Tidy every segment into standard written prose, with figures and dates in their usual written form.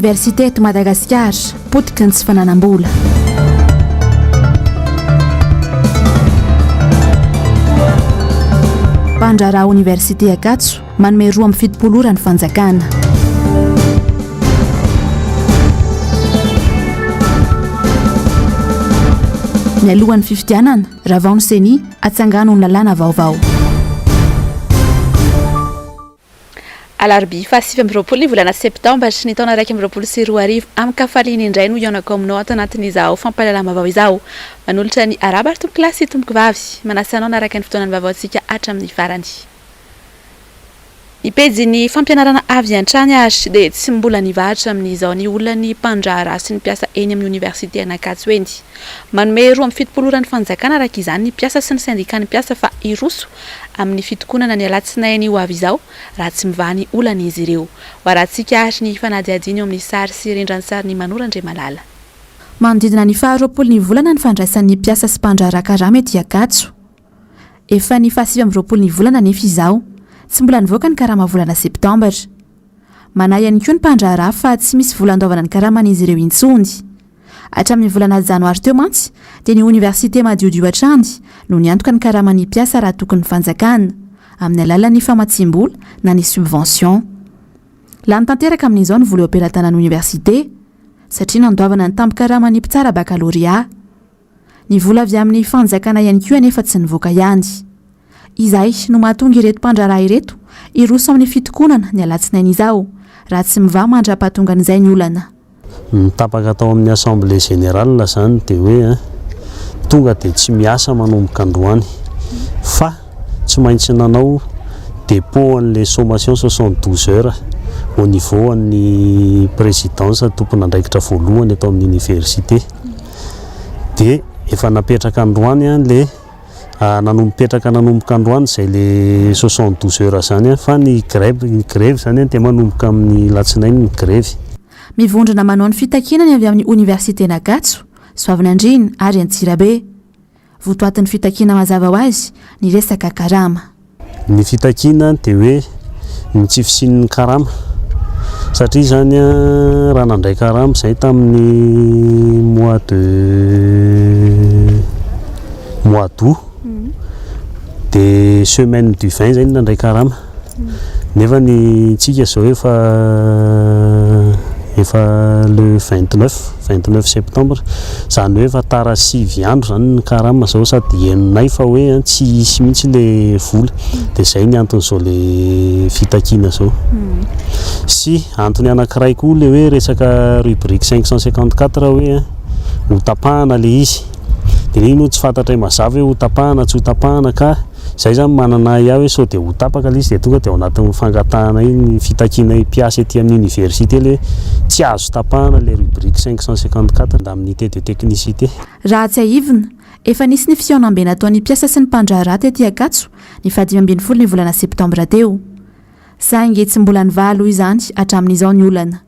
Oniversite eto Madagasikara, potika ny tsy fananam-bola. Mpandraharaha Oniversite Ankatso, manome 72 ora ny fanjakana. Mialohan'ny fifidianana, ravao ny Ceni, atsangano ny lalàna vaovao. Alarobia faha 29 ny volana septambra ny taona 2021, amin-kafaliana indray no hihaonako aminao ato anatin'izao fampahalalam-baovao izao. Manolotra ny arahaba ry tompokolahy sy tompokovavy. Manasa anao hanaraka ny fotoanan'ny vaovaontsika hatramin'ny farany. Ny pejin'ny fampianarana avy hatrany ary dia tsy mbola nivarotra amin'izao ny olan'ny mpandraharaha sy ny mpiasa eny amin'ny oniversite an'Ankatso eny. Manome 72 ora ny fanjakana araka izany ny mpiasa sy ny sendikan'ny mpiasa fa hiroso amin'ny fitokonana ny alatsinainy ho avy izao raha tsy mivaha ny olan'izy ireo. Ho arahantsika ary ny fanadihadiana eo amin'ny sary sy rindran-tsarin'i Manoro Andriamalala. Manodidina ny faharoapolo ny volana ny fandraisan'ny mpiasa sy mpandraharaha karama ety Ankatso. Efa ny faha 29 ny volana anefa izao, tsy mbola nivoaka ny karama volana septambra. Manahy ihany koa ny mpandraharaha fa tsy misy vola andoavana ny karaman'izy ireo intsony. Hatramin'ny volana janoary teo mantsy dia ny oniversite madiodio hatrany no niantoka ny karaman'ny mpiasa raha tokony ny fanjakana, amin'ny alalan'ny famatsiam-bola na ny subvention. Lany tanteraka amin'izao ny vola eo am-pelatanan'ny oniversite satria nandoavana ny tambin-karaman'ny mpitsara bakalorea. Ny vola avy amin'ny fanjakana ihany koa anefa tsy nivoaka ihany. Izay no mahatonga ireto mpandraharaha ireto hiroso amin'ny fitokonana ny alatsinainy izao, raha tsy mivaha mandra-pahatongan'izay ny olana. Ny tapaka tao amin'ny assemblée générale izany dia hoe tonga dia tsy miasa manomboka androany fa tsy maintsy nanao dépôt an'ilay sommation 72 heures au niveau an'ny présidence tompon'andraikitra voalohany eto amin'ny université. Dia efa napetraka androany an le nanompetraka nanomboka androany izay le 72 heures izany an, fa ny grève ny grevy izany an dia manomboka amin'ny latsinainy ny grevy. Mivondrona manao ny fitakiana ny avy amin'ny oniversiten'Ankatso, Soavinandriana ary Antsirabe. Votoatin'ny fitakiana mazava ho azy ny resaka karama. Ny fitakiana dia hoe ny tsy fisian'ny karama satria izany raha nandray karama izay tamin'ny mois de mois d'août dia semaine du 20 izay no nandray karama. Nefa ny tsika zao efa efa le 29 29 septembre zany hoe efa tara sivy andro zany ny karama zao sady henonay fa hoe tsy hisy mihitsy le vola de zay ny anton'izao le fitakiana zao sy antony anankiray koa le hoe resaka rubrique 554 hoe ho tapahana le izy de iny moa tsy fantatray mazava hoe ho tapahana tsy ho tapahana ka Zay zany manana ahiahy hoe sao dia ho tapaka ilay izy dia tonga dia ao anatin'ny fangatahana iny fitakiana mpiasa ety amin'ny université ilay hoe tsy azo tapahana ilay rubrique 554 indemnité de technicité. Raha tsiahivina, efa nisy ny fihaonambe nataon'ny mpiasa sy ny mpandraharaha tety Ankatso ny faha-15 ny volana septambra teo. Saingy tsy mbola nivaha aloha izany hatramin'izao ny olana.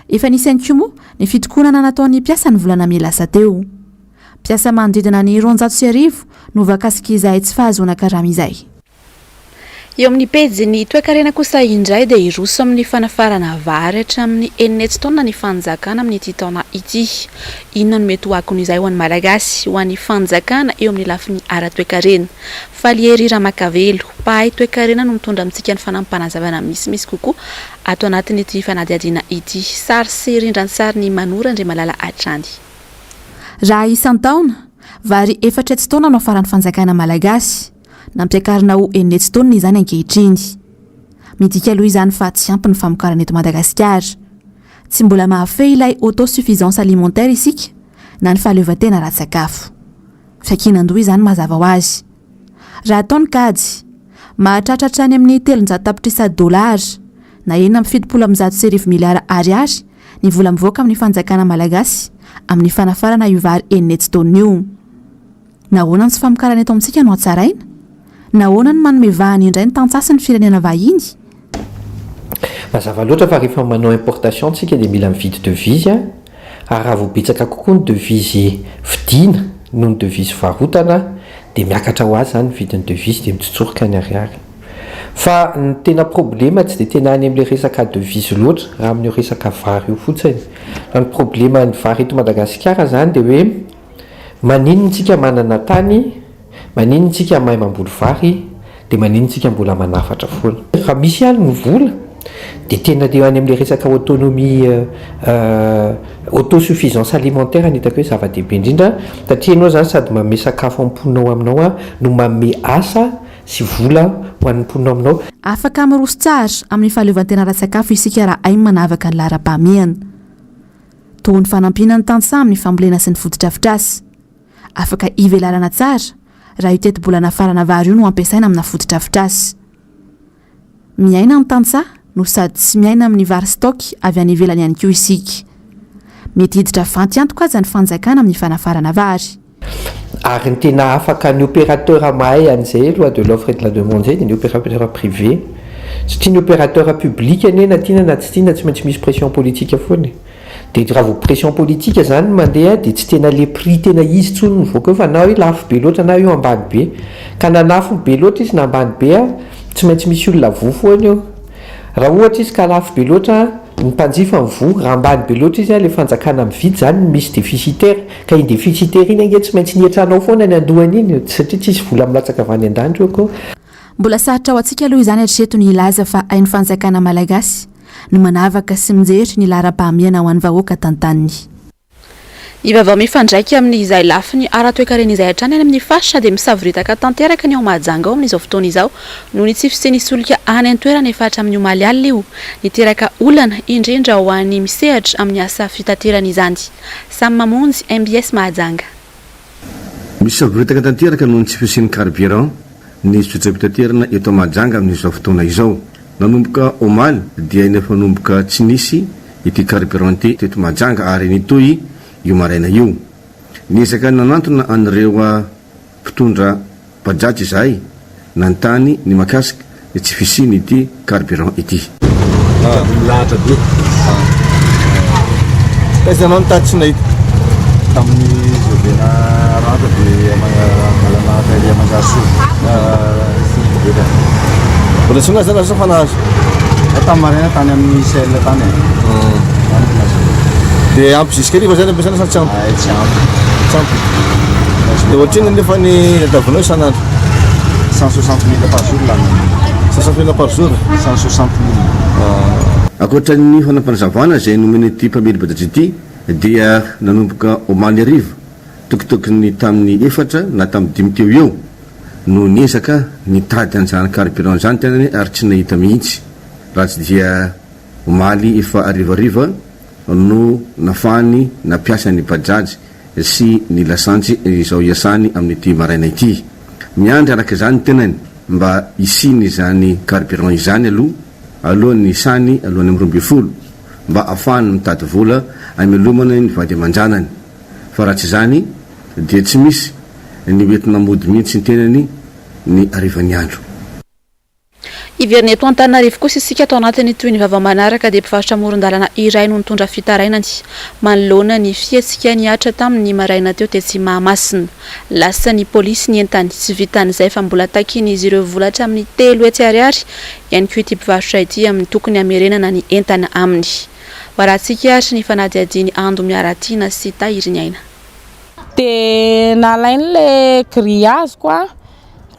Efa nisy ihany koa moa ny fitokonana nataon'ny mpiasa ny volana mey lasa teo. Mpiasa manodidina ny 1200 no voakasik'izay tsy fahazoana karama izay. Eo amin'ny pejin'ny toekarena kosa indray dia hiroso amin'ny fanafarana vary hatramin'ny 600 taonina ny fanjakana amin'ity taona ity. Inona no mety ho akon'izay ho an'ny Malagasy, ho an'ny fanjakana eo amin'ny lafiny ara-toekarena? Falihery Ramakavelo, mpahay toekarena no mitondra amintsika ny fanampim-panazavana misimisy kokoa Ato anatin'ity fanadihadiana ity. Sary sy rindran-tsarin'i Manoro Andriamalala hatrany. Raha isan-taona, vary 400 taonina no afaran'ny fanjakana malagasy. Nampiakarina ho 600 taonina izany ankehitriny. Midika aloha izany fa tsy ampy ny famokarana eto Madagasikara. Tsy mbola mahafehy ilay autosuffisance alimentaire isika na ny fahaleovantena ara-tsakafo. Fiankinan-doha izany mazava ho azy. Raha atao ny kajy, mahatratra hatrany amin'ny 300 tapitrisa dolara na 1176 miliara ariary ny vola mivoaka amin'ny fanjakana malagasy amin'ny fanafarana io vary 600 taonina io. Nahoana ny tsy famokarana eto amintsika no hatsaraina? Nahoana no manome vahana indray ny tantsaha sy ny firenena vahiny? Mazava loatra fa rehefa manao importation tsika dia mila mividy devise ary raha vao betsaka kokoa ny devise vidiana noho ny devise varotana dia miakatra ho azy izany ny vidin'ny devise dia mitsotsorika ny ariary. Fa ny tena problema tsy dia tena any amin'ilay resaka devise loatra raha amin'io resaka vary io fotsiny. Fa ny probleman'ny vary eto Madagasikara izany dia hoe maninona isika manana tany, maninona isika mahay mamboly vary, dia maninona isika mbola manafatra foana. Raha misy ihany ny vola dia tena le any amin'ilay resaka autonomie autosuffisance alimentaire no hitako hoe zava-dehibe indrindra satria ianao izany sady manome sakafo amin'ny mponina ao aminao no manome asa sy vola ho an'ny mponina ao aminao. Afaka miroso tsara amin'ny fahaleovantena ara-tsakafo isika raha hay ny manavaka ny laharam-pahamehana. Toa ny fanampiana ny tantsaha amin'ny fambolena sy ny fotodrafitrasa. Afaka hivelarana tsara raha io tetibola nafarana vary io no ampiasaina amina fotodrafitrasa. Miaina ny tantsaha no sady tsy miaina amin'ny vary stock avy any ivelany ihany koa isika. Mety hiditra fantiantoka aza ny fanjakana amin'ny fanafarana vary. Ary ny tena afaka ny opérateur mahay an'izay loi de l'offre et de la demande izay dia ny opérateur privé. Satria ny opérateur public anie na tiana na tsy tiana tsy maintsy misy pression politique foana e. Dia raha vao pression politique izany no mandeha dia tsy tena le prix tena izy intsony no mivoaka eo fa na hoe lafo be loatra na io ambany be. Ka na lafo be loatra izy na ambany be an, tsy maintsy misy olona voa foana eo. Raha ohatra izy ka lafo be loatra an, ny mpanjifa mivoa, raha ambany be loatra izy an, le fanjakana mividy izany no misy déficitaire. Ka iny déficitaire iny ange tsy maintsy ny hetranao foana ny andohany iny satria tsisy vola milatsaka avy any an-danitra eo koa. Mbola sarotra ho antsika aloha izany hatreto ny hilaza fa hain'ny fanjakana malagasy no manavaka sy mijery ny laharam-pahamehana ho an'ny vahoaka tantaniny. Ny vaovao mifandraika amin'izay lafiny ara-toekarena izay hatrany any amin'ny faritra dia misavoritaka tanteraka ny ao Mahajanga ao amin'izao fotoana izao noho ny tsy fisian'ny solika any an-toerana efa hatramin'ny omaly alina io. Niteraka olana, indrindra ho an'ny misehatra amin'ny asa fitaterana izany. Samy mamonjy mbs Mahajanga. Misavoritaka tanteraka noho ny tsy fisian'ny carburant ny zotram-pitaterana eto Mahajanga amin'izao fotoana izao. Nanomboka omaly dia efa nanomboka tsy nisy ity carburant ity teto Mahajanga ary nitohy io maraina io. Niezaka nanantona an'ireo mpitondra Bajaj izahay nanontany ny makasika ny tsy fisian'ity carburant ity. Sady milahatra be. Taiza ianao nitady tsy nahita? Tamin'ny Jovena Ranta dia lalana Tahiry Manjarisoa. Mbola tsy nahazo zany sa fa nahazo? Tamin'ny maraina tany amin'ny Shell tany e. Tany no nahazo. Dia ampy jusqu'à hariva zany ampiasaina sa tsy ampy? Ay, tsy ampy. Tsy ampy. Dia ohatrinona nefa ny tadiavinao isan'andro? 160 mille par jour lany. 160 mille par jour? 160 mille. Ankoatra ny fanapanazavana izay nomen'ity mpamily bajaj ity dia nanomboka omaly hariva tokotokony tamin'ny efatra na tamin'ny dimy teo eo no niezaka nitady an'izany carburant izany tenany ary tsy nahita mihitsy raha tsy dia omaly efa harivariva no nafahany nampiasa ny bajaj sy ny lasantsy izao iasany amin'ity maraina ity. Miandry araka izany ny tenany mba hisian'izany carburant izany aloha alohan'ny hisany alohan'ny amin'ny 12 mba ahafahany mitady vola hamelomana ny vady aman-janany fa raha tsy izany dia tsy misy ny hoentina mody mihitsy ny tenany ny harivan'ny andro. Hiverina eto Antananarivo kosa isika ato anatin'ny tohin'ny vaovao manaraka dia mpivarotra amoron-dalana iray no nitondra fitarainany manoloana ny fihetsika nihatra tamin'ny maraina teo tetsy Mahamasina. Lasan'ny polisy ny entany, tsy vitan'izay fa mbola takian'izy ireo vola hatramin'ny 300 ariary ihany koa ity mpivarotra ity amin'ny tokony hamerenana ny entana aminy. Hoarahantsika ary ny fanadihadian'i Ando Miaratiana sy Tahiriniaina. Dia nalainy ilay grillage-ko an,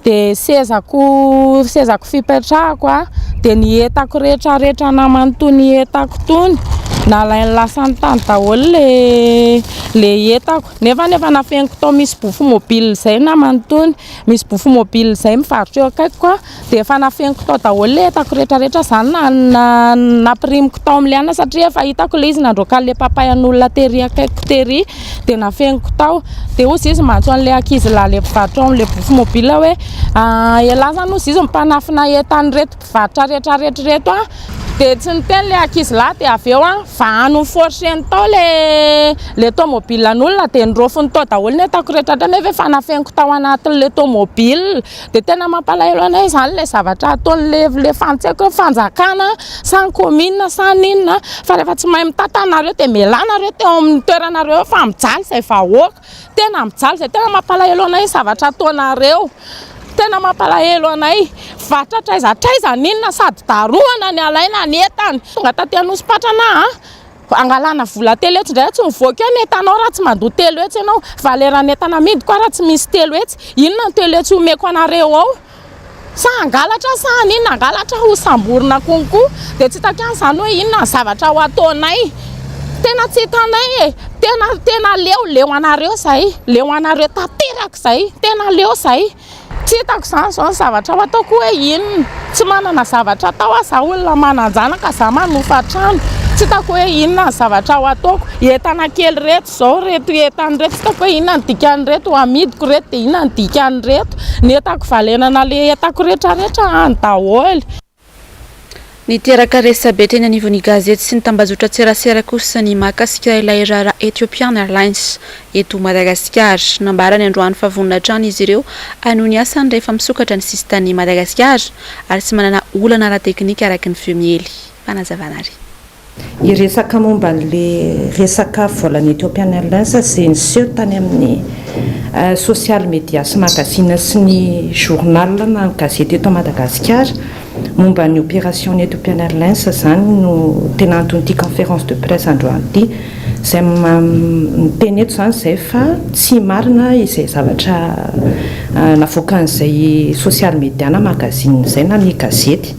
dia sezako sezako fipetrahako an, dia ny entako rehetra rehetra namany tony entako tony, nalainy lasany tany daholo le le entako, nefa efa nafeniko tao misy bofo mobile zay namany tony, misy bofo mobile zay mivarotra eo akaikiko an. Dia efa nafeniko tao daholo ilay entako rehetra rehetra izany na na nampirimiko tao amin'ilay anona satria efa hitako ilay izy nandroaka an'ilay papay an'olona tery akaikiko tery dia nafeniko tao. Dia hozy izy miantso an'ilay ankizilahy ilay mpivarotra ao amin'ilay bofo mobile hoe elah izany hozy izy mpanafina entan'ireto mpivarotra rehetra rehetra ireto an. Dia tsy niteny ilay ankizilahy dia avy eo an vahany forcer-ny tao ilay ilay tomobile an'olona dia niraofiny tao daholo ny entako rehetra rehetra nefa efa nafeniko tao anatin'ilay tomobile. Dia tena mampalahelo anay izany ilay zavatra ataon'ilay ilay fan tsy haiko hoe fanjakana sa ny commune sa ny inona fa rehefa tsy mahay mitantana nareo dia mialà nareo teo amin'ny toeranareo eo fa mijaly izay vahoaka, tena mijaly izay, tena mampalahelo anay ny zavatra ataonareo. Tena mampalahelo anay. Varotra hatraiza hatraiza n'inona sady darohana ny alaina ny entana. Tonga taty Anosipatrana aho a, angalana vola 300 indray aho tsy mivoaka eo ny entanao raha tsy mandoa 300 ianao. Valeur-n'ny entana amidiko aho raha tsy misy 300. Inona ny 300 omeko anareo ao? Sa hangalatra sa haninona? Hangalatra ho samborina konko. Dia tsy hitako ihany izany hoe inona ny zavatra ho ataonay. Tena tsy hitanay e. Tena tena leo, leo anareo izahay. Leo anareo tanteraka izahay. Tena leo izahay. Tsy hitako izany izao ny zavatra ho ataoko hoe inona. Tsy manana zavatra atao aho, izaho olona manan-janaka, izaho manofa trano. Tsy hitako hoe inona ny zavatra ho ataoko. Entana kely ireto izao, ireto entana ireto, tsy hitako hoe inona ny dikan'ireto, ho amidiko ireto dia inona ny dikan'ireto. Ny entako valenana ilay entako rehetrarehetra any daholo. Niteraka resabe teny anivon'ny gazety sy ny tambajotran-tserasera kosa ny mahakasika ilay raharaha Ethiopian Airlines eto Madagasikara. Nambarany androany fa vonona hatrany izy ireo hanohy ny asany rehefa misokatra ny sisintanin'i Madagasikara ary tsy manana olana ara-teknika araka ny feo miely. Fanazavana ary. Hiresaka momba an'ilay resaka volan'ny Ethiopian Airlines izay niseho tany amin'ny social media sy magazine sy ny journal na ny gazety eto Madagasikara momba ny opération ny Ethiopian Airlines izany no tena anton'ity conférence de presse androany ity. Izay miteny eto izany izay fa tsy marina izay zavatra navoakan'izay social media na magazine izay na ny gazety.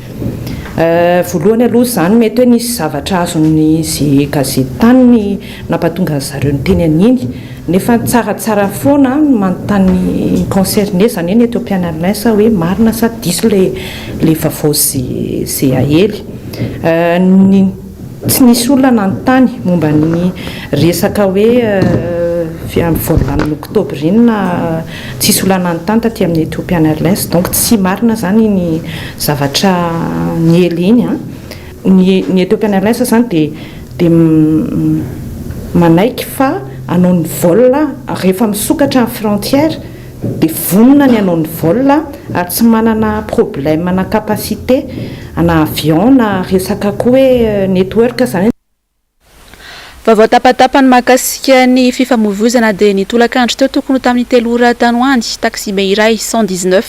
Voalohany aloha izany mety hoe nisy zavatra azon'izy gazety tany ny nampatonga an'i zareo niteny an'iny, nefa tsaratsara foana ny manontany ny concerné, izany hoe ny Ethiopian Airlines hoe marina sa diso ilay vaovao izay aely. Ny Tsy nisy olona nanontany momba ny resaka hoe amin'ny voalohany oktobra iny na tsisy olona nanontany taty amin'ny Ethiopian Airlines donc tsy marina izany iny zavatra niely iny an. Ny ny Ethiopian Airlines izany dia dia manaiky fa hanao ny vol rehefa misokatra ny frontière dia vonona ny hanao ny vol ary tsy manana problème na capacité ana avion na resaka koa hoe network zany. Vaovao tapatapany mahakasika ny fifamoivoizana dia ny tolakandro teo tokony ho tamin'ny 3 ora tany ho any, taxibe iray, 119,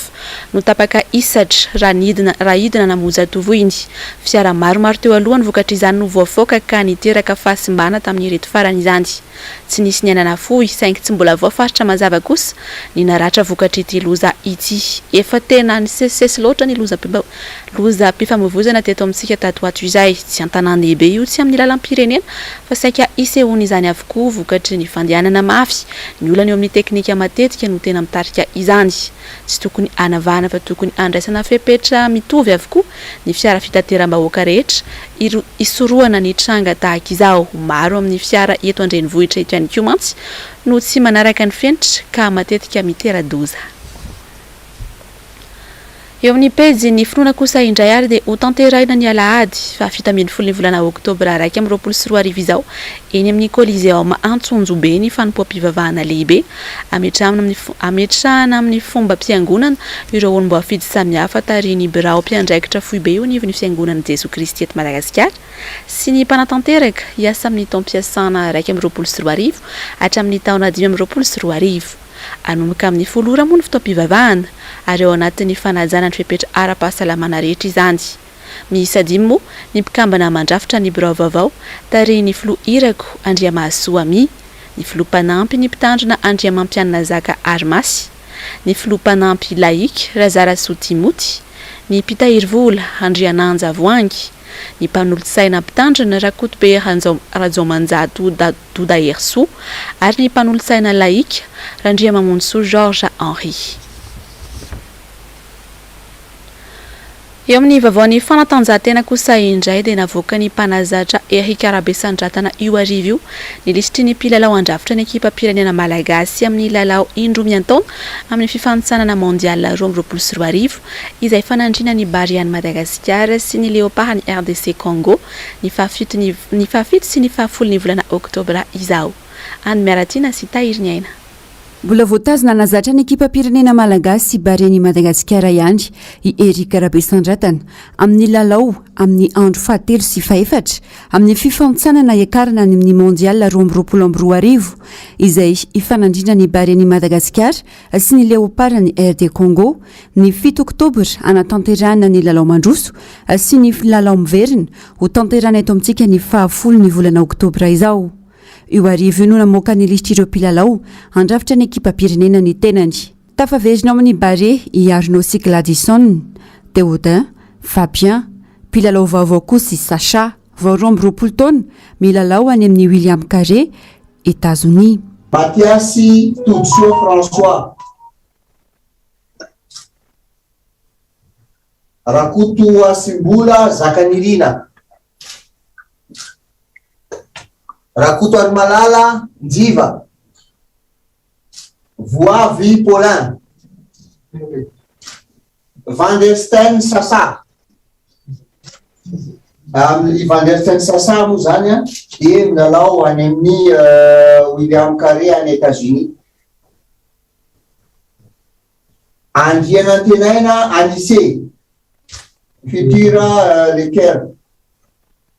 no tapaka hisatra raha nidina raha hidina namonjy zatovo iny. Fiara maromaro teo alohany vokatr'izany no voafaoka ka niteraka fahasimbana tamin'ireto farany izany. Tsy nisy ny aina nafoy, saingy tsy mbola voafaritra mazava kosa ny naratra vokatr'ity loza ity. Efa tena nisesisesy loatra ny lozam-pifamoivoizana teto amintsika tato ho ato izay. Tsy an-tanàn-dehibe io, tsy amin'ny lalam-pirenena, fa saika isehoan'izany avokoa vokatry ny fandehanana mafy. Ny olana eo amin'ny teknika matetika no tena mitarika izany. Tsy tokony hanavahana fa tokony handraisana fepetra mitovy avokoa ny fiara fitateram-bahoaka rehetra hisorohana ny tranga tahaka izao. Maro amin'ny fiara eto an-drenivohitra eto ihany koa mantsy no tsy manaraka ny fenitra ka matetika mitera-doza. Eo amin'ny pejin'ny finoana kosa indray ary dia hotanterahina ny alahady faha 17 ny volana oktobra 2021 izao eny amin'ny Coliseum Antsonjombe ny fanompoam-pivavahana lehibe ametrahana amin'ny fombam-piangonana ireo olom-boafidy samihafa tarihin'ny birao mpiandraikitra foibe eo anivon'ny Fiangonan'i Jesoa Kristy eto Madagasikara sy ny mpanatanteraka hiasa amin'ny taom-piasana 2021 hatramin'ny taona 2025. Hanomboka amin'ny 10 ora moa ny fotoam-pivavahana ary ao anatin'ny fanajana ny fepetra ara-pahasalamana rehetra izany. Miisa dimy moa ny mpikambana mandrafitra ny birao vaovao tarihin'ny filoha Irako Andriamahasoa Amy, ny filoha mpanampy ny mpitandrina Andriamampianina Zaka Arimasy, ny filoha mpanampy Laïc Razarasoa Timoty, ny mpitahiry vola Andriananja Voahangy, ny mpanolotsaina mpitandrina Rakotobe Rajaomanjato Doda Herisoa ary ny mpanolotsaina laïc Randriamamonjisoa Georges Henri. Eo amin'ny vaovaon'ny fanatanjahantena kosa indray dia navoakan'ny mpanazatra Eric Rabesandratana io hariva io ny lisitry ny mpilalao handrafitra ny ekipam-pirenena malagasy amin'ny lalao indroa miantaona amin'ny fifanintsanana Mondial 2022 izay fanandriana ny Barea-n'i Madagasikara sy ny Leopard-n'i RDC Congo ny fahafito ny ny fahafito sy ny fahafolo ny volana oktobra izao. Any Miaratiana sy Tahiriniaina. Mbola voatazona hanazatra ny ekipam-pirenena malagasy sy Barean'i Madagasikara ihany i Eric Rabesandratana amin'ny lalao amin'ny andro fahatelo sy fahefatra amin'ny fifampitsanana hiakarana any amin'ny Mondial 2022 izay hifanandrinan'ny Barean'i Madagasikara sy ny Leopard-n'i RD Congo ny fito oktobra hanatanterahana ny lalao mandroso sy ny lalao miverina ho tanterahana eto amintsika ny fahafolo ny volana oktobra izao. Io hariva io no namoaka ny lisitr'ireo mpilalao handrafitra ny ekipam-pirenena ny tenany. Tafaverina ao amin'ny Barea i Arnaud sy Gladison, Théodin, Fabien. Mpilalao vaovao kosa i Sacha, vao 22 taona, milalao any amin'ny William Carey, Etazonia. Mathiasy Todisoa François, Rakotohasimbola Zakanirina. Rakotoarimalala Njiva, Voavy Paulin, Van der Steen Sasa. Amin'ny Van der Steen Sasa moa izany dia milalao any amin'ny William Carey any États-Unis. Andrianantenaina Anise, Futur Leker,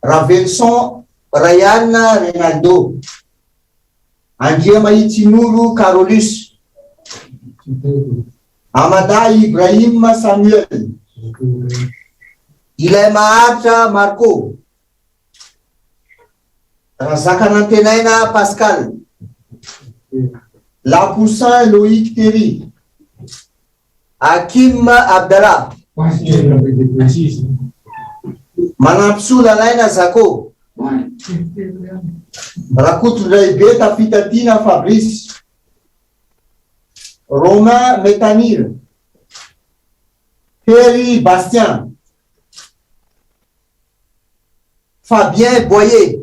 Raveloson Ryan Renaldo, Andriamahitsinoro Carolus, Amada Ibrahim Samuel, Ilaimaharitra Marco, Razakanantenaina Pascal, Lapoussin Loïc Terry, Hakim Abdallah, Manampisoa Lalaina Zako, Rakotondraibe Tafitatiana Fabrice, Romain Metanil, Hery Bastien, Fabien Boyer.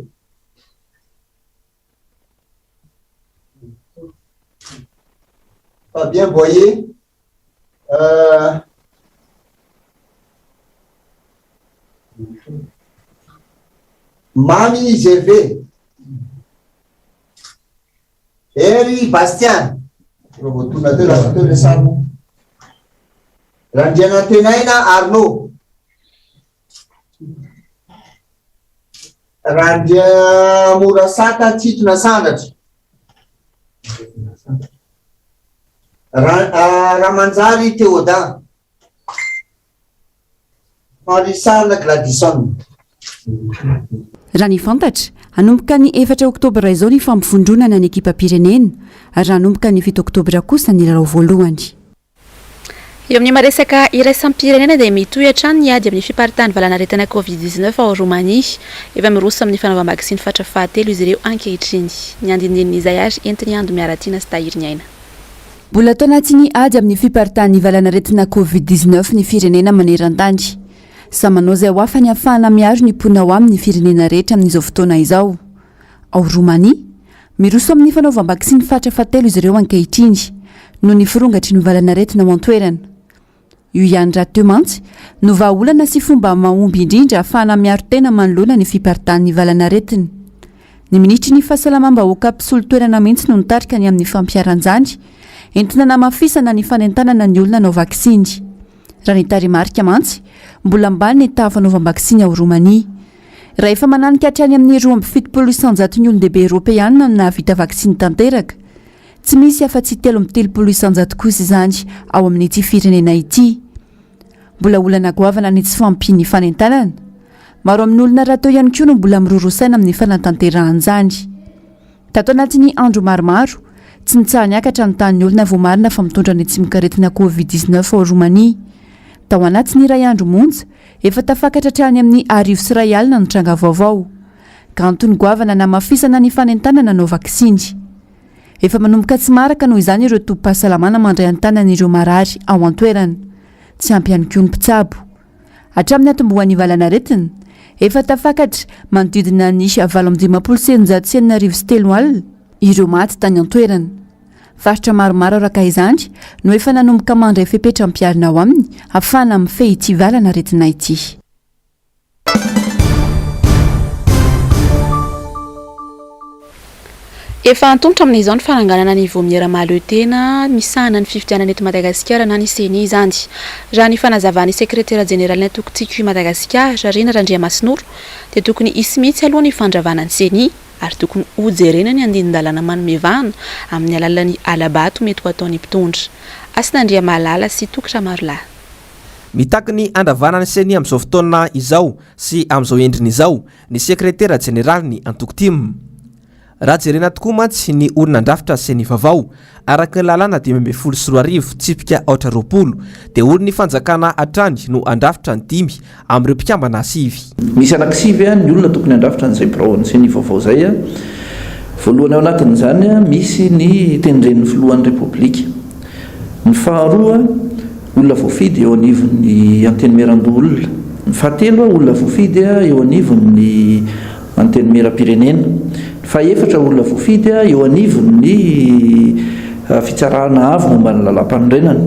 Fabien Boyer. Euh, Mamy Gervais. Hery Bastien. Efa voatonona teo lasa teo le sary moa. Randrianantenaina Arnaud. Randriamorasata Tsitona Sandratra. Ramanjary Théodin. Henri Charles Gladison. Raha ny fantatra, hanomboka ny efatra oktobra izao ny fampivondronana ny ekipam-pirenena ary hanomboka ny fito oktobra kosa ny lalao voalohany. Eo amin'ny maresaka iraisam-pirenena dia mitohy hatrany ny ady amin'ny fiparitahan'ny valanaretina Covid 19 ao Romania. Efa miroso amin'ny fanaovam-baksiny fatra fahatelo izy ireo ankehitriny. Ny andinindinin'izay ary entin'i Ando Miaratiana sy Tahiry Ny Aina. Mbola tao anatin'ny ady amin'ny fiparitahan'ny valanaretina Covid 19 ny firenena maneran-tany. Samy manao izay ho afany hahafahana miaro ny mponina ao aminy ny firenena rehetra amin'izao fotoana izao. Ao Romania, miroso amin'ny fanaovam-baksiny fatra fahatelo izy ireo ankehitriny, noho ny firongatry ny valanaretina ao an-toerana. Io ihany rahateo mantsy no vahaolana sy fomba mahomby indrindra ahafahana miaro tena manoloana ny fiparitahan'ny valanaretina. Ny minisitry ny Fahasalamam-bahoaka mpisolo toerana mihitsy no nitarika ny amin'ny fampiharan'izany, entina hanamafisana ny fanentanana ny olona hanao vaksiny. Raha ny tarehimarika mantsy, mbola ambany ny taha fanaovam-baksiny ao Romania. Raha efa mananika hatrany amin'ny 72 isanjaton'ny olon-dehibe Eoropeana no nahavita vaksiny tanteraka, tsy misy afa-tsy 33 isanjato kosa izany ao amin'ity firenena ity. Mbola olana goavana ny tsy fahampian'ny fanentanana. Maro amin'ny olona rahateo ihany koa no mbola miroro saina amin'ny fanatanterahana izany. Tato anatin'ny andro maromaro, tsy nitsaha-niakatra ny tahan'ny olona voamarina fa mitondra ny tsimokaretina Covid 19 ao Romania. Tao anatin'ny iray andro monja, efa tafakatra hatrany amin'ny 1100 ny tranga vaovao. Ka antony goavana hanamafisana ny fanentanana hanao vaksiny. Efa manomboka tsy maharaka noho izany ireo tobim-pahasalamana mandray an-tanana ireo marary ao an-toerana. Tsy ampy ihany koa ny mpitsabo. Hatramin'ny niantombohan'ny valanaretina, efa tafakatra manodidina ny 658 60 ireo maty tany an-toerana. Faritra maromaro araka izany no efa nanomboka mandray fepetra ampiharina ao aminy hahafahana mifehy ity valanaretina ity. Efa antomotra amin'izao ny fananganana ny Vaomiera mahaleo tena misahana ny fifidianana eto Madagasikara na ny Ceni izany. Raha ny fanazavan'ny sekretera jeneralin'ny antoko Tiako i Madagasikara, Rina Randriamasinoro, dia tokony hisy mihitsy aloha ny fandravana ny Ceni ary tokony hojerena ny andinin-dalàna manome vahana amin'ny alalan'ny hala-bato mety ho ataon'ny mpitondra. Hasina Andriamalala sy Toky Ramarolahy. Mitaky ny handravana ny Ceni amin'izao fotoana izao sy amin'izao endriny izao ny sekretera jeneralin'ny antoko tim. Raha jerena tokoa mantsy ny olona handrafitra Ceni vaovao, araka ny lalàna 2015 tsipika aotra 20, dia olon'ny fanjakana hatrany no handrafitra ny dimy amin'ireo mpikambana sivy. Misy anankisivy ny olona tokony handrafitra an'izay biraon'ny Ceni vaovao izay. Voalohany ao anatin'izany misy ny tendren'ny filohan'ny Repoblika. Ny faharoa, olona voafidy eo anivon'ny Antenimierandoholona. Ny fahatelo, olona voafidy eo anivon'ny Antenimierampirenena. Ny fahefatra, olona voafidy eo anivon'ny Fitsarana avo momba ny lalàmpanorenana.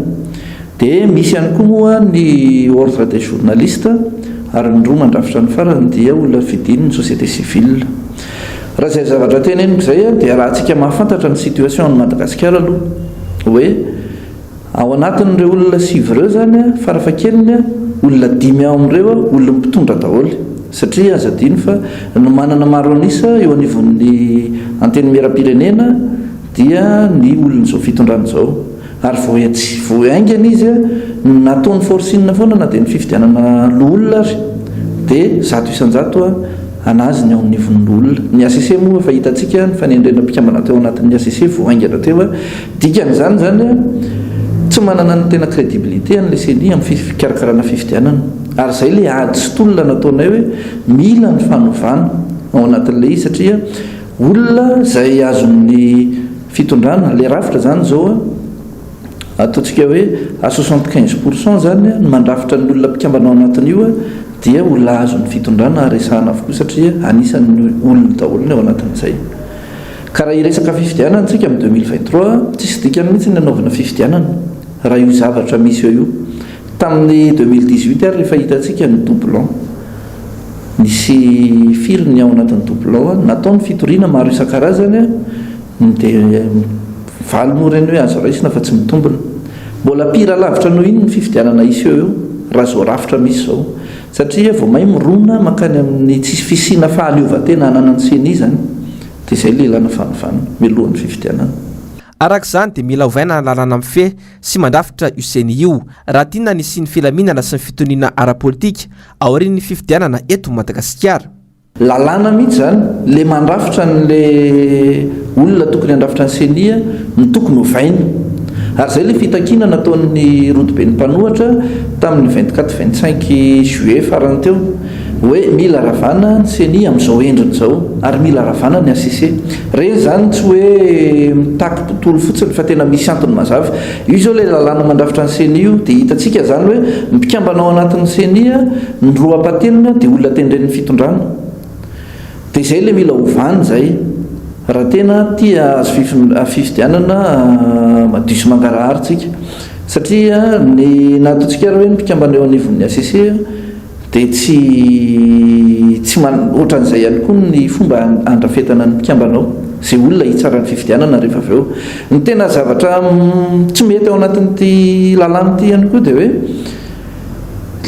Dia misy ihany koa moa ny Ordre des journalistes ary ny roa mandrafitra ny farany dia olona fidin'ny société civile. Raha izay zavatra teneniko izay dia arahantsika mahafantatra ny situation an'i Madagasikara aloha hoe Ao anatin'ireo olona sivy ireo izany, farafahakeliny, olona dimy ao amin'ireo olon'ny mpitondra daholo. Satria aza adino fa ny manana maro an'isa eo anivon'ny Antenimierampirenena dia ny olon'izao fitondrana izao. Ary vao tsy vao haingana izy no nataony forcing foana na dia ny fifidianana loholona ary dia 100% an'azy ny ao anivon'ny loholona. Ny hcc moa efa hitantsika ny fanendrena mpikambana teo anatin'ny hcc vao haingana teo. Dikan'izany izany, tsy manana ny tena crédibilité an'ilay ceni amin'ny fikarakarana fifidianana. Ary izay ilay ady sy tolona nataonay hoe mila ny fanovana ao anatin'ilay izy satria olona izay azon'ny fitondrana, ilay rafitra izany izao ataontsika hoe à 75 pour cent izany ny mandrafitra ny olona mpikambana ao anatin'io dia olona azon'ny fitondrana resahana avokoa satria anisan'ny olony daholo ny ao anatin'izay. Ka raha hiresaka fifidianana tsika amin'ny 2023, tsisy dikany mihitsy ny hanaovana fifidianana raha io zavatra misy eo io. Tamin'ny 2018 ary rehefa hitantsika ny doublon, nisy firy ny ao anatin'ny doublon, natao ny fitoriana maro isan-karazany dia valy moa ireny hoe azo raisina fa tsy mitombina. Mbola pire lavitra noho iny ny fifidianana hisy eo io raha izao rafitra misy izao. Satria vao may mirona mankany amin'ny tsisy fisiana fahaleovantena ananan'ny ceni izany. Dia izay ilay ilana fanovana mialohan'ny fifidianana. Araka izany dia mila ovaina ny lalàna mifehy sy mandrafitra io ceni io raha tiana ny hisian'ny filaminana sy ny fitoniana ara-politika aorian'ny fifidianana eto Madagasikara. Lalàna mihitsy izany, le mandrafitra an'le olona tokony handrafitra ny ceni no tokony ovaina. Ary izay le fitakiana nataon'ny rodoben'ny mpanohatra tamin'ny 24 25 juillet farany teo, hoe mila ravana ny ceni amin'izao endriny izao, ary mila ravana ny HCC. Ireny izany tsy hoe mitaky tontolo fotsiny fa tena misy antony mazava. Io izao ilay lalàna mandrafitra ny ceni io, dia hitantsika izany hoe ny mpikambana ao anatin'ny ceni, Ny roa ampahatelony dia olona tendren'ny fitondrana. Dia izay ilay mila ovana izay. Raha tena tia hahazo fifidianana madio sy mangarahara isika. Satria ny na ataontsika ary hoe ny mpikambana eo anivon'ny HCC dia tsy tsy man ohatran'izay ihany koa ny fomba andrafetana ny mpikambana ao. Izay olona hitsara ny fifidianana rehefa avy eo. Ny tena zavatra tsy mety ao anatin'ity lalàna ity ihany koa dia hoe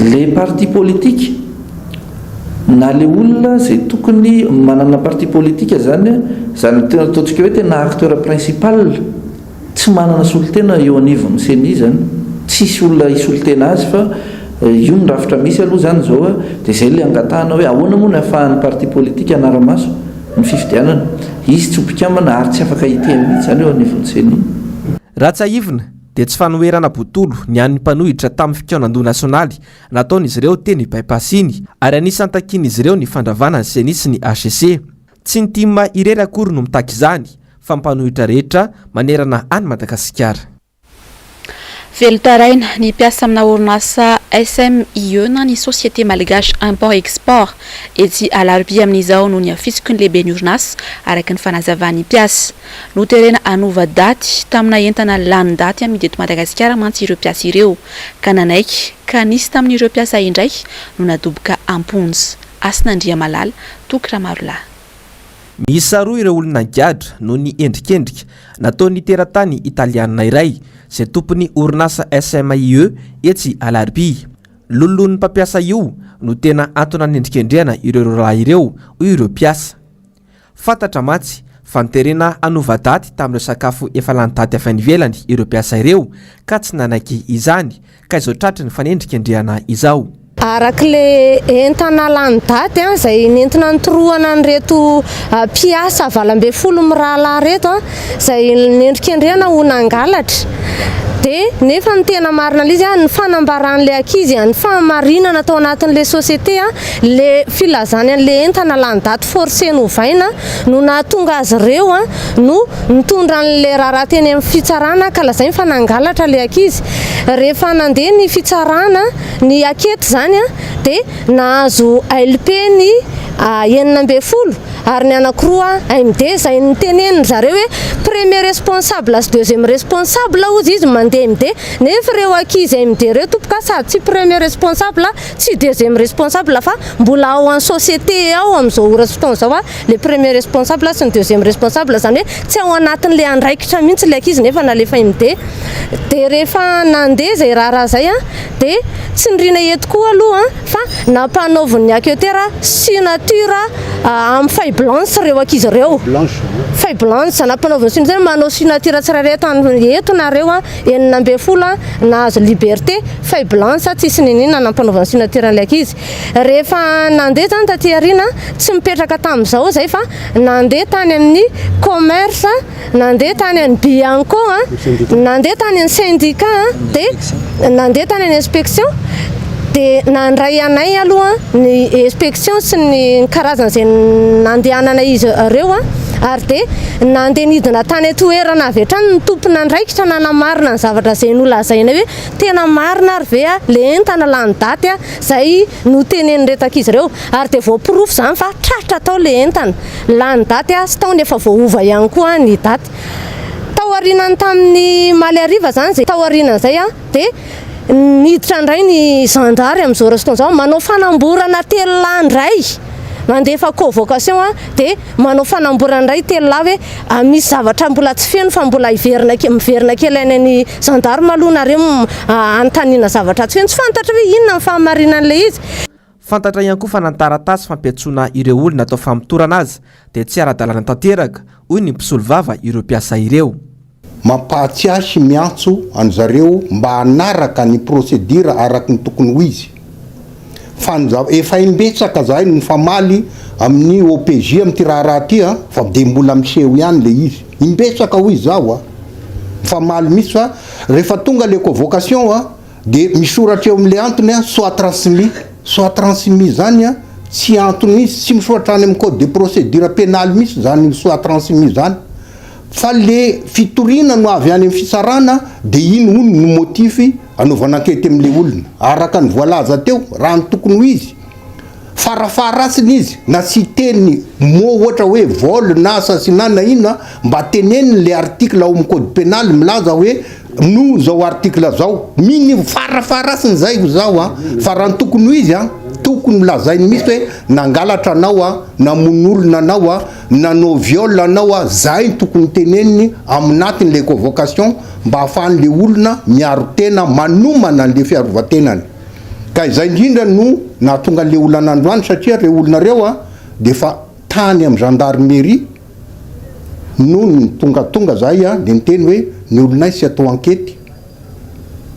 Le parti politique na le olona zay tokony manana parti politique zany, zany tena ataontsika hoe tena acteur principal tsy manana solontena eo anivon'ny ceni zany, tsisy olona hisolotena azy fa io ny rafitra misy aloha zany zao dia zay le angatahana hoe ahoana moa ny ahafahan'ny parti politique hanara-maso ny fifidianana, izy tsy ho mpikambana ary tsy afaka hiteny mihitsy zany eo anivon'ny ceni. Raha tsiahivina dia tsy fanoherana botolo ny an'ny mpanohitra tamin'ny fikaonandoha nasionaly nataon'izy ireo teny By-pass iny, ary anisan'ny takian'izy ireo ny fandravana ny Ceni sy ny hcc. Tsy ny tim irery akory no mitaky izany fa mpanohitra rehetra manerana an'i Madagasikara. Velon-taraina ny mpiasa amina orinasa SMIE na ny Société Malgache Import Export etsy Alarobia amin'izao noho ny hafitsiky ny lehiben'ny orinasa, araka ny fanazavan'ny mpiasa. Noterena hanova daty tamina entana lany daty amidy eto Madagasikara mantsy ireo mpiasa ireo ka nanaiky ka nisy tamin'ireo mpiasa indray no nadoboka am-ponja. Hasina Andriamalala, Toky Ramarolahy. Miisa roa ireo olona nigadra noho ny endrikendrika nataon'ny teratany italianina iray izay tompon'ny orinasa SMIE etsy Alarobia. Lololon'ny mpampiasa io no tena antony nanendrikendrehana ireo roalahy ireo, hoy ireo mpiasa. Fantatra mantsy fa noterena hanova daty tamin'ireo sakafo efa lany daty avy any ivelany ireo mpiasa ireo ka tsy nanaiky izany ka izao tratry ny fanendrikendrehana izao. Araka ilay entana lany daty izay nentina nitorohana an'ireto mpiasa 18 mirahalahy ireto izay nendrikendrehana ho nangalatra dia nefa ny tena marina ilay izy ny fanambaran'ilay ankizy ny fahamarinana tao anatin'ilay société ilay filazany an'ilay entana lany daty forcé novaina no nahatonga azy ireo no nitondra an'ilay raharaha teny amin'ny fitsarana ka lazainy fa nangalatra ilay ankizy. Rehefa nandeha ny fitsarana, ny akety izany dia nahazo LP ny 16 ary ny anankiroa MD izay nitenenin-dry zareo hoe premier responsable sy deuxième responsable hozy izy mandeha MD nefa ireo ankizy MD ireo tompoko a sady tsy premier responsable tsy deuxième responsable fa mbola ao en société ao amin'izao ora sy fotoana izao le premier responsable sy ny deuxième responsable izany hoe tsy ao anatin'le andraikitra mihitsy le ankizy nefa nalefa MD dia rehefa nandeha izay raharaha izay a dia tsy nirina eto koa aloha fa nampanaovin'ny enquêteur signature amin'ny feuille blanche ireo ankizy ireo feuille blanche nampanaoviny signature manao signature tsirairay eto eto nareo a 16 nahazo liberté feuille blanche tsisy niniana nampanaovana signature an'ilay ankizy Rehefa nandeha zany taty aoriana, tsy mipetraka tamin'izao izay fa nandeha tany amin'ny commerce, nandeha tany amin'ny Bianco, nandeha tany amin'ny syndicat, dia nandeha tany amin'ny inspection, dia nandray anay aloha ny inspection sy ny karazana izay nandehanana izy ireo ary dia nandeha nidina tany an-toerana avy hatrany ny tompon'andraikitra nanamarina ny zavatra izay nolazainay hoe tena marina ary ve le entana lany daty Zay notenenin'ireto ankizy ireo ary dia voaporofo izany fa tratra tao ilay entana. Lany daty sy tao ny efa voaova ihany koa ny daty. Tao aorianan'ny tamin'ny omaly hariva izany izay tao aorianan'izay dia niditra indray ny zandary amin'izao ora sy fotoana izao manao fanamborana telolahy indray. Mandefa convocation dia manao fanamborana indray telolahy hoe misy zavatra mbola tsy feno fa mbola hiverina miverina kely any amin'ny Gendarme aloha nareo anontaniana zavatra tsy feno, tsy fantatra hoe inona ny fahamarinan'ilay izy. Fantatra ihany koa fa na ny taratasy fampiantsoana ireo olona atao famotorana aza dia tsy ara-dalàna tanteraka, hoy ny mpisolovava ireo mpiasa ireo. Mampahatsiahy sy miantso an zareo mba hanaraka ny procédure araky ny tokony ho izy. Fa ny zava, efa imbetsaka zahay no nifamaly amin'ny OPJ amin'ity raharaha ity an, fa dia mbola miseho ihany le izy. Imbetsaka hoy izaho an. Mifamaly mihitsy fa rehefa tonga le convocation an, dia misoratra eo amin'le antony an, soit transmis. Soit transmis zany an, tsy antony mihitsy, tsy misoratra any amin'ny code de procédure pénale mihitsy zany soit transmis zany. Fa le fitoriana no avy any amin'ny fitsarana de iny hono no motif anaovana enquete amle olona. Araka ny voalaza teo, raha ny tokony ho izy, farafaharatsiny izy na tsy hiteny mot ohatra hoe vol na assassinat na inona, mba teneniny le article ao amin'ny code pénal milaza hoe noho zao article zao. Mini farafaharatsiny zay ho zaho an, fa raha ny tokony ho izy an, tokony ho lazainy mihitsy hoe nangalatra anao an, namono olona anao an, Nanao viol anao ah, zay no tokony teneniny aminatin le convocation mba ahafahan le olona miaro tena manomana anle fiarovatenany. Ka izay indrindra no nahatonga anle olana androany satria reo olona reo ah de efa tany am gendarmerie no tongatonga zahay ah de niteny hoe ny olonay tsy atao ankety.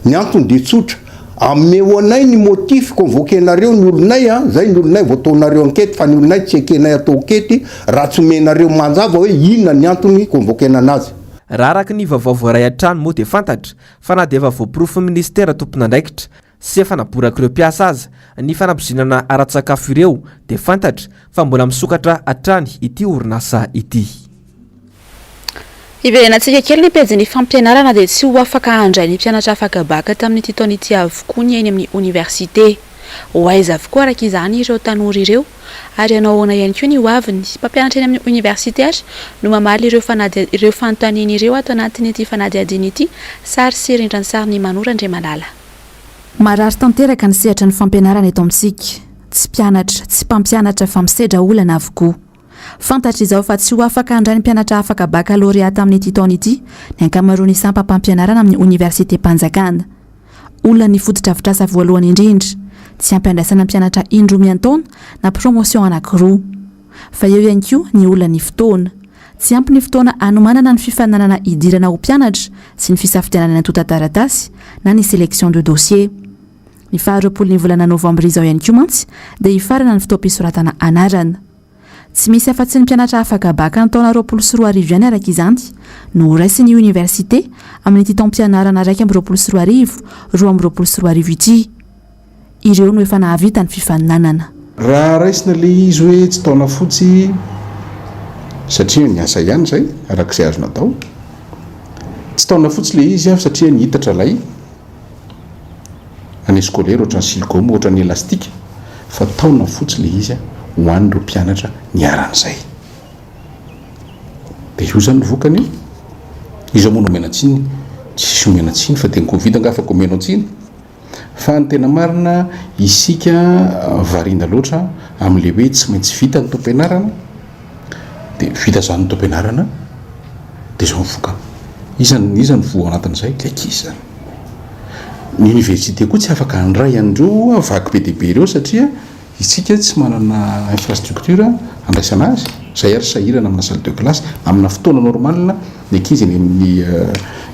Ny antony dia tsotra, ameo anay ny motif convoquer-nareo ny olonay a, zay ny olonay vao ataonareo enquete fa ny olonay tsy ekenay atao enquete raha tsy omenareo manzava hoe inona ny antony convoquer-na anazy. Raha araka ny vaovao voaray hatrany moa dia fantatra fa na dia efa voaporofon'ny minisitera tompon'andraikitra sy efa naborak'ireo mpiasa aza ny fanapoizinana ara-tsakafo ireo dia fantatra fa mbola misokatra hatrany ity orinasa ity. Hiverenantsika kely ny pejin'ny fampianarana dia tsy ho afaka handray ny mpianatra afaka baka tamin'ity taona ity avokoa ny eny amin'ny oniversite. Ho aiza avokoa araka izany ireo tanora ireo ary hanao ahoana ihany koa ny hoaviny? Mpampianatra eny amin'ny oniversite ary no mamaly ireo fanadi ireo fanontaniana ireo ato anatin'ity fanadihadiana ity, sary sy rindran-tsarin'i Manoro Andriamalala. Marary tanteraka ny sehatra ny fampianarana eto amintsika. Tsy mpianatra, tsy mpampianatra fa misedra olana avokoa. Fantatra izao fa tsy ho afaka handray ny mpianatra afaka bakalorea tamin'ity taona ity ny ankamaroan'ny sampam-pampianarana amin'ny oniversitem-panjakana. Olona ny fotodrafitrasa voalohany indrindra. Tsy ampy handraisana mpianatra indroa miantaona na promotion anankiroa. Fa eo ihany koa ny olan'ny fotoana. Tsy ampy ny fotoana hanomanana ny fifaninanana hidirana ho mpianatra sy ny fisafidianana ny antontan-taratasy na ny sélection de dossier. Ny faha 20 ny volana novambra izao ihany koa mantsy dia hifarana ny fotoam-pisoratana anarana. Tsy misy afa-tsy ny mpianatra afaka baka ny taona 2020 ihany araka izany no horaisin'ny oniversite amin'ity taom-pianarana 2021 2022 ity. Ireo no efa nahavita ny fifaninanana. Raha raisina ilay izy hoe tsy taona fotsy satria niasa ihany izay araka izay azo natao. Tsy taona fotsy ilay izy satria nihitatra ilay année scolaire ohatran'ny silgoma ohatran'ny elastique fa taona fotsy ilay izy ho an'ireo mpianatra niharan'izay. Dia io izany ny vokany. Iza moa no omena tsiny? Tsisy omena tsiny fa dia ny covid angaha afaka omenao tsiny? Fa ny tena marina isika variana loatra amin'ilay hoe tsy maintsy vita ny taom-pianarana dia vita izany ny taom-pianarana dia izao ny vokany. Iza iza no voa ao anatin'izay? Ilay ankizy izany. Ny université koa tsy afaka handray an'ireo vague be dia be ireo satria isika tsy manana infrastructure handraisana azy. Izay ary sahirana amina salle de classe. Amina fotoana normal ny ankizy eny amin'ny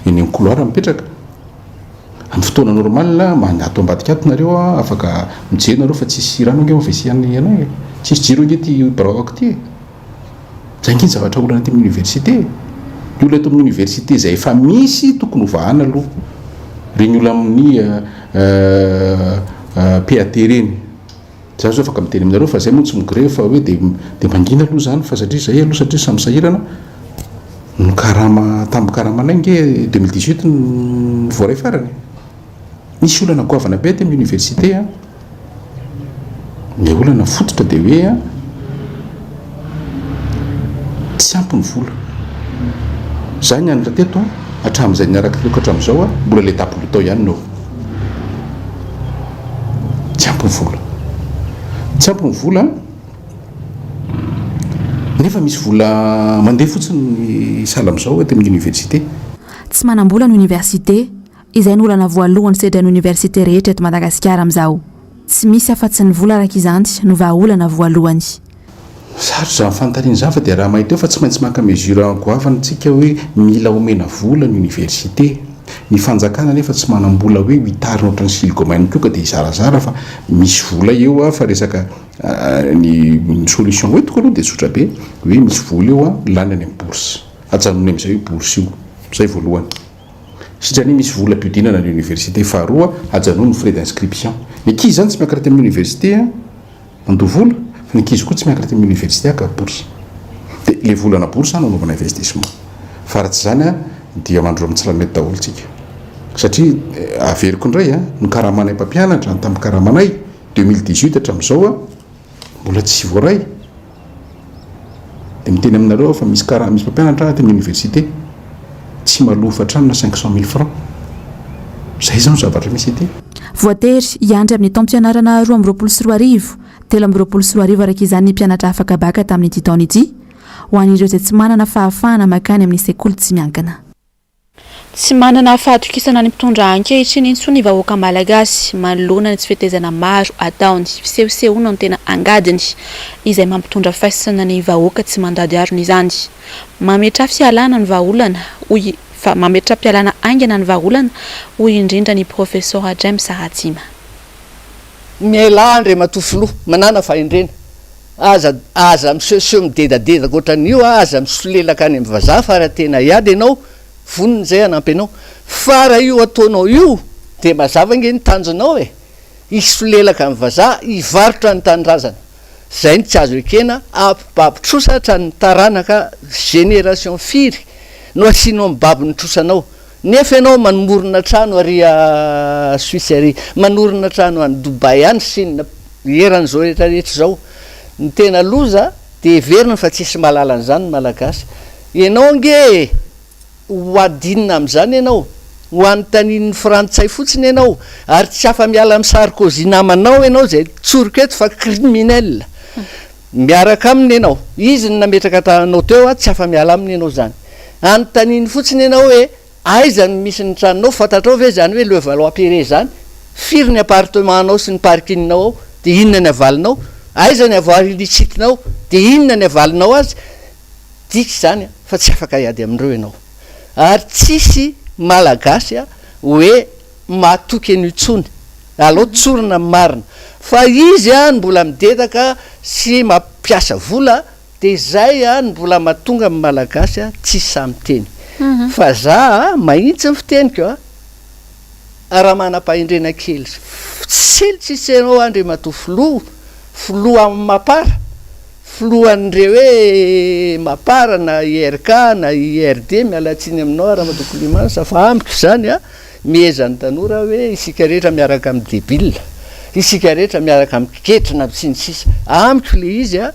eny amin'ny couloir mipetraka. Amin'ny fotoana normal, manda ato ambadika ato nareo a, afaka mijery nareo fa tsisy rano ange ao WC any anay e. Tsisy jiro ange ity birao ako ity e. Zay ange ny zavatra olana aty amin'ny université e. Ny olona eto amin'ny université izay efa misy tokony ho vahana aloha. Ireny olona amin'ny PAT ireny. Za zao afaka miteny aminareo fa zay moa tsy mi-grevy fa hoe de de mangina aloha zany fa satria zay aloha satria samy sahirana ny karama tambin-karamanay nge 2018 no voaray farany e. Misy olana goavana be aty amin'ny université a. Ny olana fototra de hoe a tsy ampy ny vola. Za nianatra teto a, hatramin'izay niaraka teto hatramin'izao a, mbola le dabilio tao ihany no eo. Tsy ampy ny vola. Tsy ampy ny vola nefa misy vola mandeha fotsiny sahala amin'izao aty amin'ny université. Tsy manam-bola ny oniversite, izay no olana voalohany sedrain'ny oniversite rehetra eto Madagasikara amin'izao. Tsy misy afa-tsy ny vola araka izany no vahaolana voalohany. Sarotra izany fanontaniana izany fa dia raha mahita eo fa tsy maintsy maka mesure goavana tsika hoe mila omena vola ny université. Ny fanjakana anefa tsy manam-bola hoe ho hitarina ohatran'ny silgoma ihany koa ka dia hizarazara fa misy vola eo fa resaka ny solution hoentiko aloha dia tsotra be hoe misy vola eo lany any amin'ny bourse. Ajanony amin'izay io bourse io. Izay voalohany. Sitrany misy vola ampiodinana ny université. Faharoa ajanony ny frais d'inscription. Ny ankizy izany tsy miakatra aty amin'ny université an. Mandoa vola, fa ny ankizy koa tsy miakatra aty amin'ny université haka bourse. Dia ilay volana bourse no anaovana investissement. Fa raha tsy izany an, dia mandroa amin'ny tsilanety daholo tsika. Satria averiko indray an, ny karamanay mpampianatra, ny tamin'ny karamanay, 2018 hatramin'izao an, mbola tsy voaray. Dia miteny aminareo aho fa misy kara, misy mpampianatra aty amin'ny université tsy mahaloa hofantrano na 500 mille francs. Izay izao ny zavatra misy aty. Voatery hiandry amin'ny taom-pianarana 2022, 2023 araka izany ny mpianatra afaka baka tamin'ity taona ity, ho an'ireo izay tsy manana fahafahana mankany amin'ny sekoly tsy miankina. Tsy manana fahatokisana ny mpitondra ankehitriny intsony ny vahoaka malagasy manoloana ny tsy fetezana maro ataony. Fisehosehoana no tena angadiny izay mampitondra faisana ny vahoaka tsy mandady harona izany. Mametraha fialana ny vahaolana hoy fa mametra-pialana haingana ny vahaolana hoy indrindra ny Profesora James Ratsima. Mialà Andriamatoa Filoha, manàna fahendrena. Aza aza misehoseho midedadedaka ohatran'io a, aza misolelaka any amin'ny vazaha fa raha tena hiady ianao, vonona izay hanampy anao. Fa raha io ataonao io dia mazava ange ny tanjonao e! Hisolelaka amin'ny vazaha, hivarotra ny tanindrazana. Izay no tsy azo ekena, hampibaby trosa hatramin'ny taranaka génération firy no asianao mibaby ny trosanao. Nefa ianao manomorona trano ary Suisse ary, manorina trano any Dubaï any, Chine, eran'izao rehetra rehetra izao. Ny tena loza dia heverina fa tsisy mahalala an'izany ny Malagasy. Ianao ange e! Ho adinina amin'izany ianao. Ho anontanian'ny frantsay fotsiny ianao. Ary tsy afa-miala amin'i Sarkozy namanao ianao izay tsoriko eto fa criminel. Miaraka aminy ianao. Izy no nametraka anao teo, tsy afa-miala aminy ianao izany. Anontaniny fotsiny ianao hoe aiza no misy ny tranonao, fantatrao ve izany hoe Levallois-Perret izany? Firy ny appartement-nao sy ny parking-nao ao? Dia inona ny avalinao? Aiza ny avoir illicite-nao? Dia inona ny avalinao azy? Dika izany fa tsy afaka hiady amin'ireo ianao. Ary tsisy Malagasy hoe matoky an'io intsony. Alao tsorina ny marina. Fa izy no mbola midedaka sy mampiasa vola dia izay no mbola mahatonga ny Malagasy tsy sahy miteny. Fa za mahitsy ny fiteniko a, raha manam-pahendrena kely tsely tsisy anao Andriamatoa Filoha, Filoha amin'ny Mapar, Filohan'ireo hoe Mapar na IRK na IRD, miala tsiny aminao Ramatoa Clemence fa amiko izany a, miheza ny tanora hoe isika rehetra miaraka amin'ny debile, isika rehetra miaraka amin'ny ketrina sy ny sisa, amiko le izy a,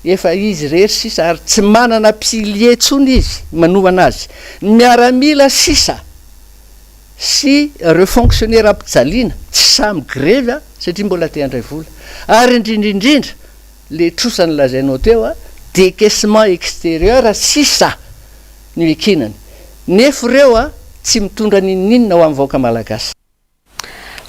efa izy irery sisa ary tsy manana pilier intsony izy manohana azy, ny miaramila sisa sy ireo fonctionnaire ampijaliana tsy sahy migrevy a, satria mbola te handray vola, ary indrindra indrindra Le trosa nolazainao teo a, decaissement exterieur sisa no ekenany. Nefo ireo a, tsy mitondra n'inon'inona ho an'ny vahoaka malagasy.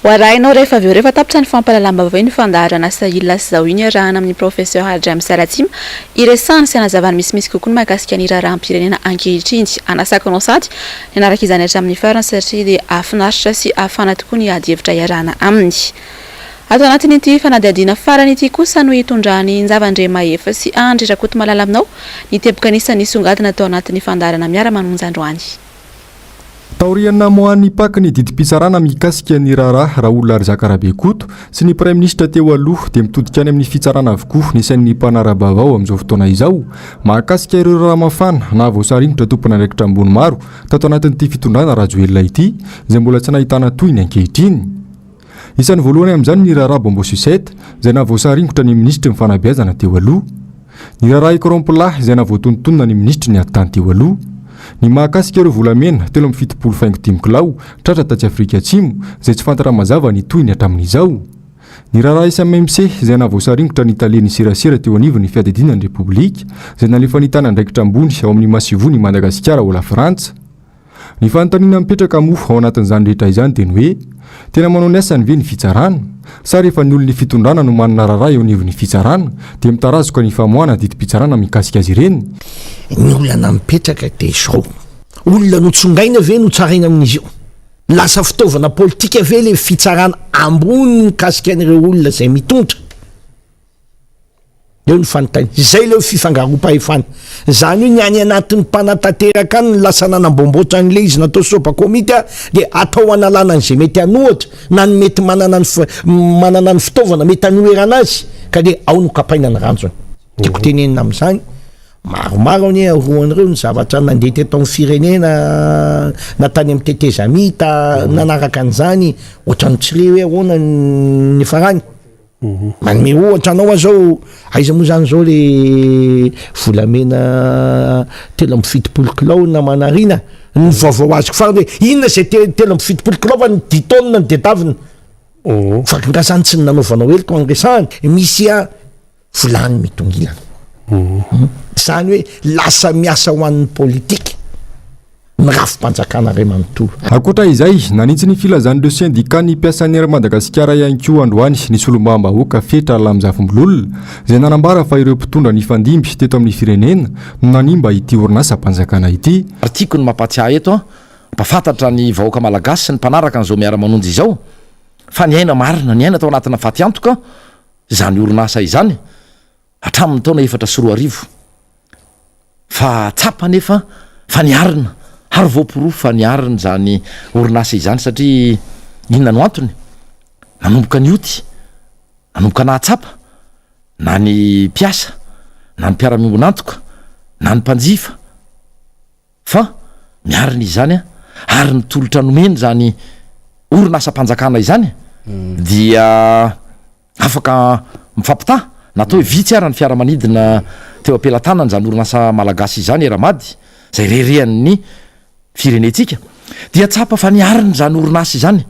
Ho arahinao rehefa avy eo rehefa tapitra ny fampahalalam-baovao iny fandaharan'asa Ila sy Zao iny iarahana amin'ny Professeur James Ratsima hiresahany sy hanazavany misimisy kokoa ny mahakasika ny raharaham-pirenena ankehitriny. Hanasako anao sady ny hanaraka izany hatramin'ny farany satria dia hahafinaritra sy hahafana tokoa ny ady hevitra iarahana aminy. Ato anatin'ity fanadihadiana farany ity kosa no hitondran'i Njava Andriamahefa sy Andry Rakotomalala aminao ny teboka anisan'ny nisongadina tao anatin'ny fandaharana Miara-manonja androany. Taorian'ny namoahan'ny Pac ny didim-pitsarana mikasika ny raharaha Raoul Arizaka Rabekoto sy ny praiminisitra teo aloha dia mitodika any amin'ny fitsarana avokoa ny sain'ny mpanara-baovao amin'izao fotoana izao mahakasika ireo raharaha mafana nahavoasaringotra tompon'andraikitra ambony maro tato anatin'ity fitondrana Rajoelina ity izay mbola tsy nahitana tohiny ankehitriny. Isan'ny voalohany amin'izany ny raharaha Bonbon Sucette, izay nahavoasaringotra ny minisitry ny fanabeazana teo aloha. Ny raharaha Écran plat, izay nahavoatonontonona ny minisitry ny atitany teo aloha. Ny mahakasika ireo volamena, 73 faingo dimy kilao, tratra tatsy Afrika Atsimo, izay tsy fantatra mazava ny tohiny hatramin'izao. Ny raharaha SMMC, izay nahavoasaringotra ny talen'ny serasera teo anivon'ny fiadidiana ny Repoblika, izay nalefa nitana andraikitra ambony ao amin'ny masoivohon'i Madagasikara ao Lafrantsa. Ny fanontaniana mipetraka moa ao anatin'izany rehetra izany dia ny hoe, tena manao ny asany ve ny fitsarana? Sa rehefa ny olon'ny fitondrana no manana raharaha eo anivon'ny fitsarana dia mitarazoka ny famoahana didim-pitsarana mikasika azy ireny? Ny olana mipetraka dia izao, olona notsongaina ve no tsaraina amin'izy io? Lasa fitaovana politika ve ilay fitsarana ambony mikasika an'ireo olona izay mitondra? Eo ny fanontaniana. Izay ilay hoe fifangaroam-pahefana. Izany hoe ny any anatin'ny mpanatanteraka any no lasa nanamboamboatra an'ilay izy natao sopa komity dia atao hanalana an'izay mety hanohatra na ny mety manana ny manana ny fitaovana mety hanoherana azy ka dia ao no kapaina ny ranjony. Tiako tenenina amin'izany, maromaro anie aroan'ireo ny zavatra nandeha teto amin'ny firenena na tany amin'ny tetezamita nanaraka an'izany, ohatran'ny tsy re hoe ahoana ny niafarany. Manome ohatra anao aho zao, aiza moa zany zao le volamena 73 kilao na manarina, ny vaovao azoko farany hoe inona zay 73 kilao fa ny dix tonnes no tedavina, fa nga zany tsy ny nanaovanao heloka no resahana, misy a vilany mitongilana, zany hoe lasa miasa ho an'ny politika. ny rafi-panjakana iray manontolo. Ankoatra izay, nanitsy ny filazan'ireo sendikan'ny mpiasan'ny Air Madagasikara ihany koa androany ny solombavambahoaka Fetra Lamizafimbololona, izay nanambara fa ireo mpitondra nifandimby teto amin'ny firenena no nanimba ity orinasam-panjakana ity. Ary tiako ny mampahatsiahy eto, hampafantatra ny vahoaka malagasy sy ny mpanaraka an'izao miara-manonja izao, fa niaina marina, niaina tao anatina fatiantoka izany orinasa izany, hatramin'ny taona 2004. Fa tsapa anefa fa niarina ary voaporofo fa niarina izany orinasa izany satria inona no antony? Nanomboka nioty, nanomboka nahatsapa na ny mpiasa na ny mpiara-miombon'antoka na ny mpanjifa fa miarina izany ary ny tolotra nomeny izany orinasam-panjakana izany dia Afaka mifampitaha na atao hoe vitsy ara ny fiaramanidina teo am-pelatanana izany orinasa malagasy izany, Air Mad, izay reharehan'ny firenentsika. Dia tsapa fa niarina izany orinasa izany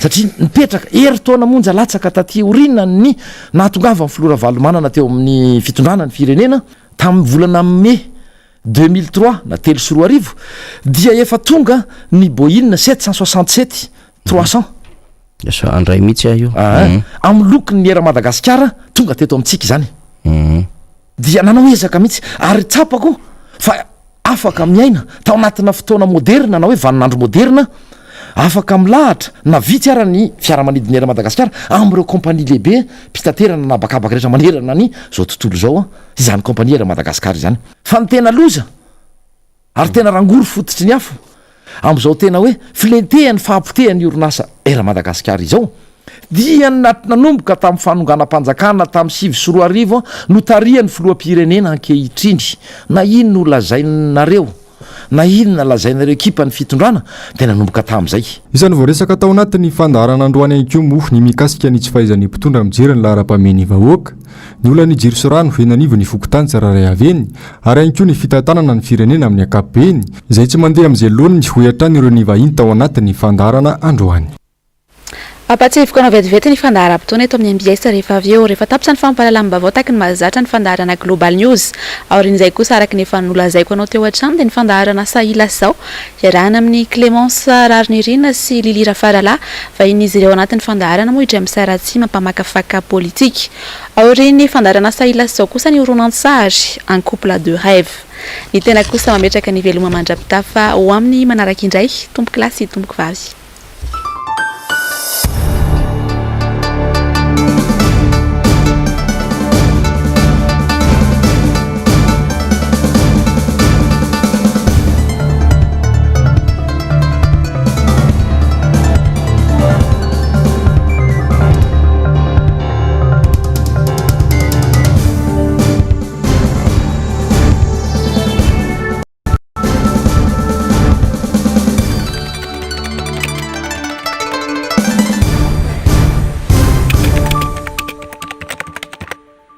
satria nipetraka herintaona monja latsaka taty aorianan'ny nahatongavan'ny filoha Ravalomanana teo amin'ny fitondrana ny firenena tamin'ny volana mey 2003 na 2003 dia efa tonga ny Boeing 767 300. Lasa handray mihitsy aho io. Aa, amin'ny lokon'ny Air Madagasikara tonga teto amintsika izany. Dia nanao ezaka mihitsy ary tsapako fa afaka miaina tao anatina fotoana moderina na hoe vaninandro moderina, afaka milahatra na vitsy ara ny fiaramanidin'ny Air Madagasikara amin'ireo kompania lehibe mpitaterana an'habakabaka rehetra manerana ny izao tontolo izao izany kompania Air Madagascar izany. Fa ny tena loza ary tena rangory fototry ny afo amin'izao tena hoe filentehan'ny fahapotehan'ny orinasa Air Madagascar izao dia ny nanomboka tamin'ny fanonganam-panjakana tamin'ny 2009 notarihan'ny filoham-pirenena ankehitriny. Na inona ho lazainareo na inona lazainareo ekipan'ny fitondrana dia nanomboka tamin'izay. Isan'ny voaresaka tao anatin'ny fandaharana androany ihany koa moa ny mikasika ny tsy fahaizan'ny mpitondra mijery ny laharam-pahamehan'ny vahoaka, ny olan'ny jiro sy rano eny anivon'ny fokontany tsirairay avy eny ary ihany koa ny fitantanana ny firenena amin'ny ankapobeny izay tsy mandeha amin'izay laoniny hoy hatrany ireo nivahiny tao anatin'ny fandaharana androany. Ampahatsiahiviko anao vetivety ny fandaharam-potoana eto amin'ny mbs rehefa avy eo. Rehefa tapitra ny fampahalalam-baovao tahaky ny mahazatra ny fandaharana Global News. Aorian'izay kosa araka ny efa nolazaiko anao teo hatrany dia ny fandaharana Sahila Izao iarahana amin'i Clémence Raharinirina sy Lily Rafaralahy. Vahinin'izy ireo anatin'ny fandaharana moa i James Ratsima mpamakafaka politika. Aorian'ny fandaharana Sahila Izao kosa ny horonantsary Un couple de rêve. Ny tena kosa mametraka ny veloma mandra-pitafa ho amin'ny manaraka indray, tompokolahy sy tompokovavy.